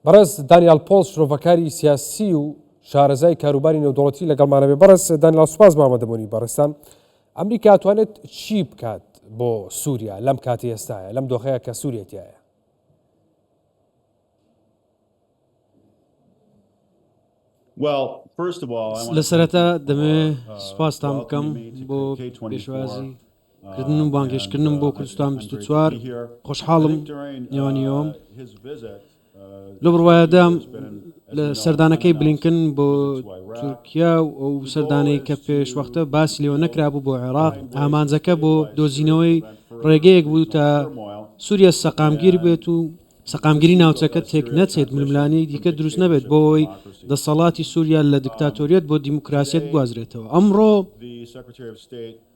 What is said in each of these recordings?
بەڕێز دانیال پۆڵ شرۆڤەکاری سیاسی و شارەزای کاروباری نێودەوڵەتی لەگەڵمانە بێ. بەڕێز دانیال سوپاس بۆ ئامادەبوونی بەڕێزتان. ئەمریکا توانێت چی بکات بۆ سووریا لەم کاتی ئێستاە لەم دۆخەیە کە سووریا تیایە؟ لە سەرەتا دەمەوێ سوپاستان بکەم بۆ پێشوازی کردن و بانگهێشتکردنم بۆ کوردستان 24 خۆشحاڵم نێوانیەوەم لە بڕواایەدام لە سەردانەکەی بلینکن بۆ تورکیا و ئەو سەردانەی کە پێشوەختە باسی لێوە نەکرابوو بۆ عێراق ئامانجەکە بۆ دۆزینەوەی ڕێگەیەک بوو تا سووریا سەقامگیر بێت و سەقامگیری ناوچەکە تێک نەچێت، ململانێی دیکە دروست نەبێت بۆ ئەوەی دەسەڵاتی سووریا لە دیکتاتۆریەت بۆ دیموکراسیەت بگوازرێتەوە. ئەمڕۆ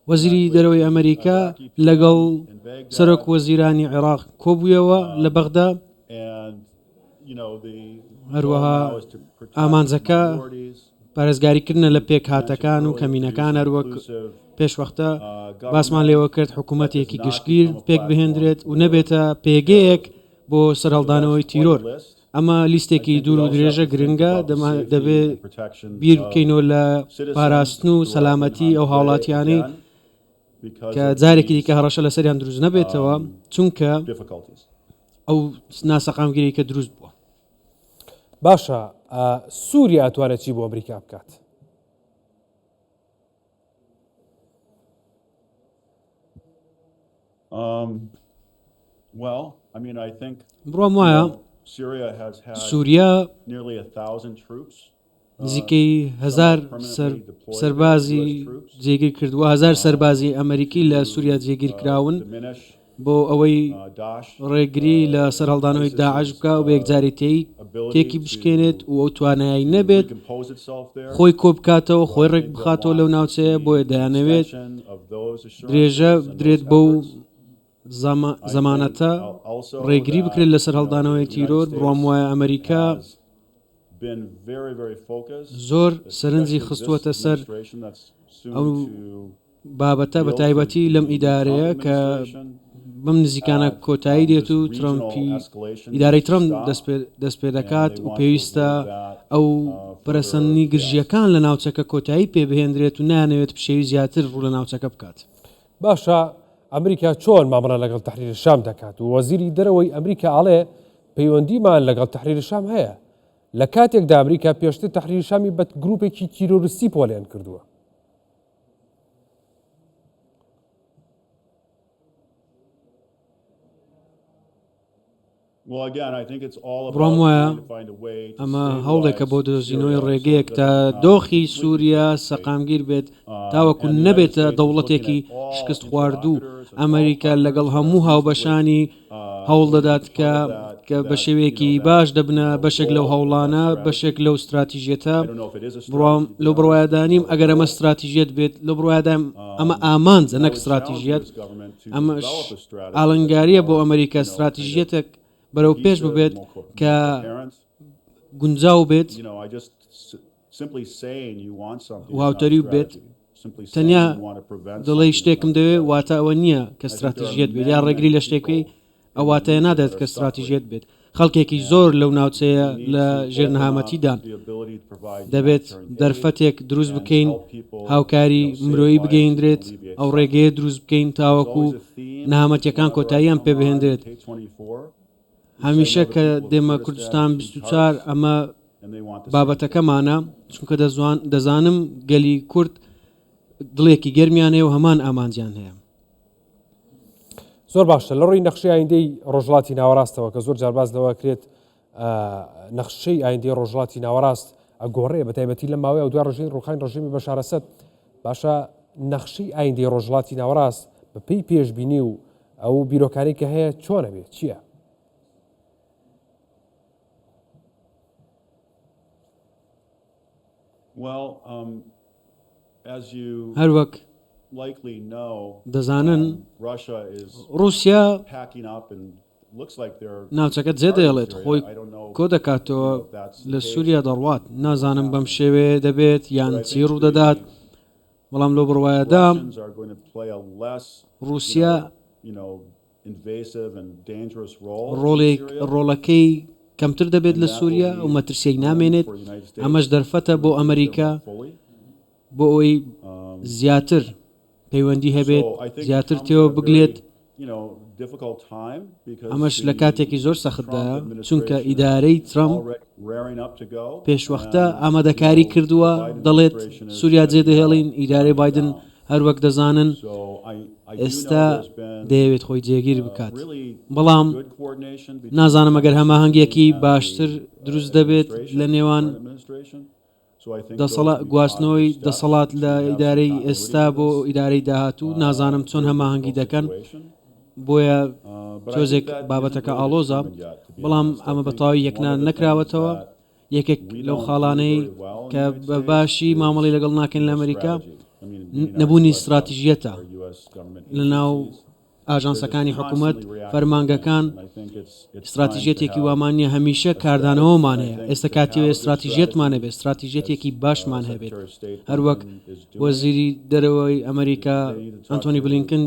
وەزیری دەرەوەی ئەمەریکا لەگەڵ سەرۆک وەزیرانی عێراق کۆبوویەوە لە بەغدا، هەروەها ئامانجەکە پارێزگاریکردنە لە پێکهاتەکان و کەمینەکان هەروەک پێشوەختە باسمان لێوە کرد حکوومەتێکی گشتگیر پێک بهێندرێت و نەبێتە پێگەیەک بۆ سەرهەڵدانەوەی تیرۆر. ئەمە لیستێکی دوور و درێژە گرنگە دەبێ بیر بکەینەوە لە پاراستن و سەلامەتی ئەو هاوڵاتیانەی کە جارێکی دیکە هەڕەشە لەسەریان دروست نەبێتەوە چونکە ئەو ناسەقامگیری کە دروست بووە. باشە سووریا ئەتوانێت چی بۆ ئەمریکا بکات؟ بڕوام وایە سووریا نزیکەی هزار سەربازی جێگیر کردووە هزار سەربازی ئەمریکی لە سووریا جێگیر کراون بۆ ئەوەی ڕێگری لە سەرهەڵدانەوەی داعش بکە و بەیەکجاری تێی تێکی بشکێنێت و ئەو توانایی نەبێت خۆی کۆ بکاتەوە خۆی ڕێک بخاتەوە لەو ناوچەیە بۆیە دەیانەوێت درێژە بدرێت بەو زەمانەتە ڕێگری بکرێت لە سەرهەڵدانەوەی تیرۆر بڕوام وایە ئەمریکا زۆر سەرنجی خستووەتە سەر ئەو بابەتە بە تایبەتی لەم ئیدارەیە کە بەم نزیکانە کۆتایی دێت و ترەمپی ئیدارەی ترەمپ دەست پێ دەکات و پێویستە ئەو پەرەسەندنی گرژییەکان لە ناوچەکە کۆتایی پێ بهێندرێت و نایانەوێت پشێوی زیاتر ڕوو لە ناوچەکە بکات. باشە ئەمریکا چۆن مامەڵە لەگەڵ تەحریر شام دەکات و وەزیری دەرەوەی ئەمریکا ئەڵێ پەیوەندیمان لەگەڵ تەحریر شام هەیە لە کاتێکدا ئەمریکا پێشتر تەحریر شامی بە گروپێکی تیرۆریستی پۆلێن کردووە. بڕوام وایە ئەمە هەوڵێکە بۆ دۆزینەوەی ڕێگەیەک تا دۆخی سووریا سەقامگیر بێت تاوەکو نەبێتە دەوڵەتێکی شکست خواردوو ئەمریکا لەگەڵ هەموو هاوبەشانی هەوڵ دەدات کە کە بە شێوەیەکی باش دەبنە بەشێک لەو هەوڵانە بەشێک لەو ستراتیژیەتە بڕوام لەو بڕوایەدانیم ئەگەر ئەمە ستراتیژیەت بێت لەو بڕوایەدام ئەمە ئامانجە نەک ستراتیژیەت ئەمەش ئاڵنگاریە بۆ ئەمریکا ستراتیژیەتێک بەرەو پێش ببێت کە گونجاو بێت و هاوتەریب بێت تەنیا دەڵێی شتێکم دەوێت واتە ئەوە نییە کە ستراتیژیەت بێت یا ڕێگری لە شتێک بکەی ئەو واتەیە نادات کە ستراتیژیەت بێت خەڵکێکی زۆر لەو ناوچەیە لە ژێر نەهامەتیدان دەبێت دەرفەتێک دروست بکەین هاوکاری مرۆیی بگەیندرێت ئەو ڕێگەیە دروست بکەین تاوەکو نەهامەتیەکان کۆتاییان پێبهێندرێت هەمیشە کە دێمە کوردستان 24 ئەمە بابەتەکەمانە چونکە دەزوان دەزانم گەلی کورد دڵێکی گەرمیان هەیە و هەمان ئامانجیان هەیە. زۆر باشە لە ڕووی نەخشەی ئایندەی ڕۆژهەڵاتی ناوەڕاستەوە کە زۆر جار باس لەوە کرێت نەخشەی ئایندەی ڕۆژهەڵاتی ناوەڕاست ئەگۆڕێ بە تایبەتی لە ماوەی ئەو دوای ڕژێمی ڕوخانی ڕژێمی بەشار ئەسەد باشە نەخشەی ئایندەی ڕۆژهەڵاتی ناوەڕاست بە پێی پێشبینی و ئەو بیرۆکانی کە هەیە چۆنە بێت چییە؟ هەروەک دەزانن ڕووسیا ناوچەکە جێدەهێڵێت خۆی کۆدەکاتەوە لە سووریا دەڕوات نازانم بەم شێوەیە دەبێت یان چی ڕوودەدات بەڵام لەو بڕوایەدا ڕووسیا ڕۆڵێک ڕۆڵەکەی. کەمتر دەبێت لە سووریا و مەترسیی نامێنێت، ئەمەش دەرفەتە بۆ ئەمریکا بۆ ئەوەی زیاتر پەیوەندی هەبێت، زیاتر تێوە بگلێت، ئەمەش لە کاتێکی زۆر سەختدایە، چونکە ئیدارەی ترەمپ پێشوەختە ئامادەکاری کردووە، دەڵێت سووریا جێدەهێڵین، ئیدارەی بایدن هەروەک دەزانن ئێستا دەیەوێت خۆی جێگیر بکات، بەڵام نازانم ئەگەر هەماهەنگییەکی باشتر دروست دەبێت لە نێوان دەسەڵات گواستنەوەی دەسەڵات لە ئیدارەی ئێستا بۆ ئیدارەی داهاتوو نازانم چۆن هەماهەنگی دەکەن بۆیە تۆزێک بابەتەکە ئاڵۆزە بەڵام ئەمە بە تەواوی یەکنا نەکراوەتەوە یەکێک لەو خاڵانەی کە بە باشی مامەڵی لەگەڵ ناکەین لە ئەمریکا نەبوونی استراتیژیەتە لە ناو ئاژانسەکانی حکومەت، فەرمانگەکان، ستراتیژیەتێکی وامان نییە، هەمیشە کاردانەوەمان هەیە، ئێستا کاتی ئەوەیە ستراتیژیەتمان هەبێت، ستراتیژیەتێکی باشمان هەبێت، هەروەک وەزیری دەرەوەی ئەمریکا ئەنتۆنی بلینکن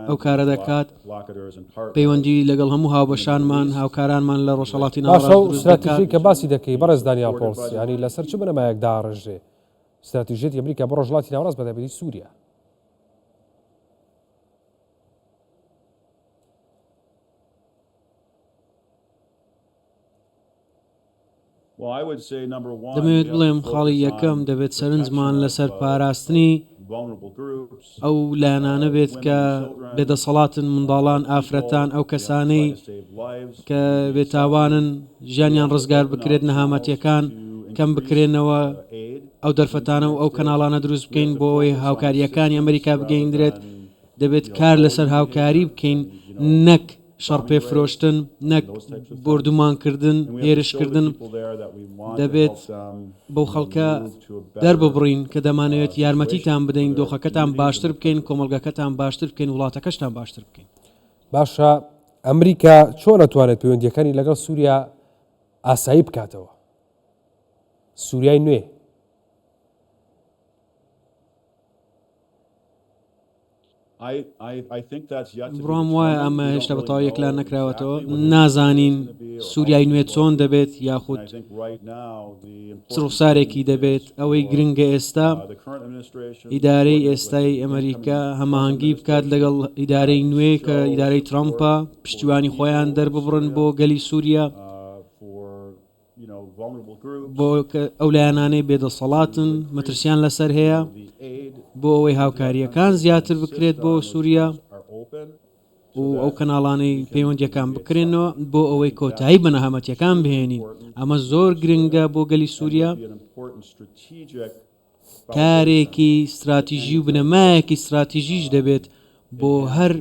ئەو کارە دەکات، پەیوەندی لەگەڵ هەموو هاوبەشانمان، هاوکارانمان لە ڕۆژهەڵاتی باشە ناوەڕاست ئەو دروست دەکات. ستراتیژەی کە باسی دەکەی بەڕێز دانیال پۆڵس، یانی لەسەر چ بنەمایەک داڕێژرێ؟ ستراتیژیەتی ئەمریکا بۆ ڕۆژهەڵاتی ناوەڕاست بەتایبەتی سووریا؟ دەمەوێت بڵێم خاڵی یەکەم دەبێت سەرنجمان لەسەر پاراستنی ئەو لایەنانە بێت کە بێدەسەڵاتن منداڵان ئافرەتان ئەو کەسانەی کە بێتاوانن ژیانیان ڕزگار بکرێت نەهامەتیەکان کەم بکرێنەوە ئەو دەرفەتانە و ئەو کەناڵانە دروست بکەین بۆ ئەوەی هاوکارییەکانی ئەمریکا بگەیندرێت، دەبێت کار لەسەر هاوکاری بکەین نەک شەڕ پێفرۆشتن، نەک بۆردومانکردن، هێرشکردن، دەبێت بەو خەڵکە دەرببڕین کە دەمانەوێت یارمەتیتان بدەین، دۆخەکەتان باشتر بکەین، کۆمەڵگەکەتان باشتر بکەین، وڵاتەکەشتان باشتر بکەین. باشە ئەمریکا چۆن ئەتوانێت پەیوەندییەکانی لەگەڵ سووریا ئاسایی بکاتەوە؟ سووریای نوێ. بڕوام وایە ئەمە هێشتا بە تەواوی یەکلا نەکراوەتەوە، نازانین سووریای نوێ چۆن دەبێت یاخود چ ڕوخسارێکی دەبێت، ئەوەی گرنگە ئێستا ئیدارەی ئێستای ئەمریکا هەماهەنگی بکات لەگەڵ ئیدارەی نوێ کە ئیدارەی ترەمپە، پشتیوانی خۆیان دەرببڕن بۆ گەلی سووریا. بۆ ئەو لایەنانەی بێدەسەڵاتن مەترسیان لەسەر هەیە بۆ ئەوەی هاوکارییەکان زیاتر بکرێت بۆ سووریا و ئەو کەناڵانەی پەیوەندیەکان بکرێنەوە بۆ ئەوەی کۆتایی بە نەهامەتیەکان بهێنین ئەمە زۆر گرنگە بۆ گەلی سووریا. کارێکی ستراتیژی و بنەمایەکی ستراتیژیش دەبێت بۆ هەر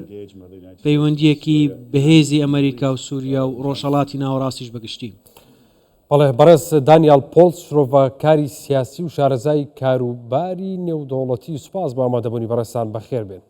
پەیوەندییەکی بەهێزی ئەمەریکا و سووریا و ڕۆژهەڵاتی ناوەڕاستیش بەگشتی. بەڵێ بەڕێز دانیال پۆڵس شرۆڤەکاری سیاسی و شارەزای کاروباری نێودەوڵەتی سوپاس بۆ ئامادەبوونی بەڕێزتان بەخێربێن.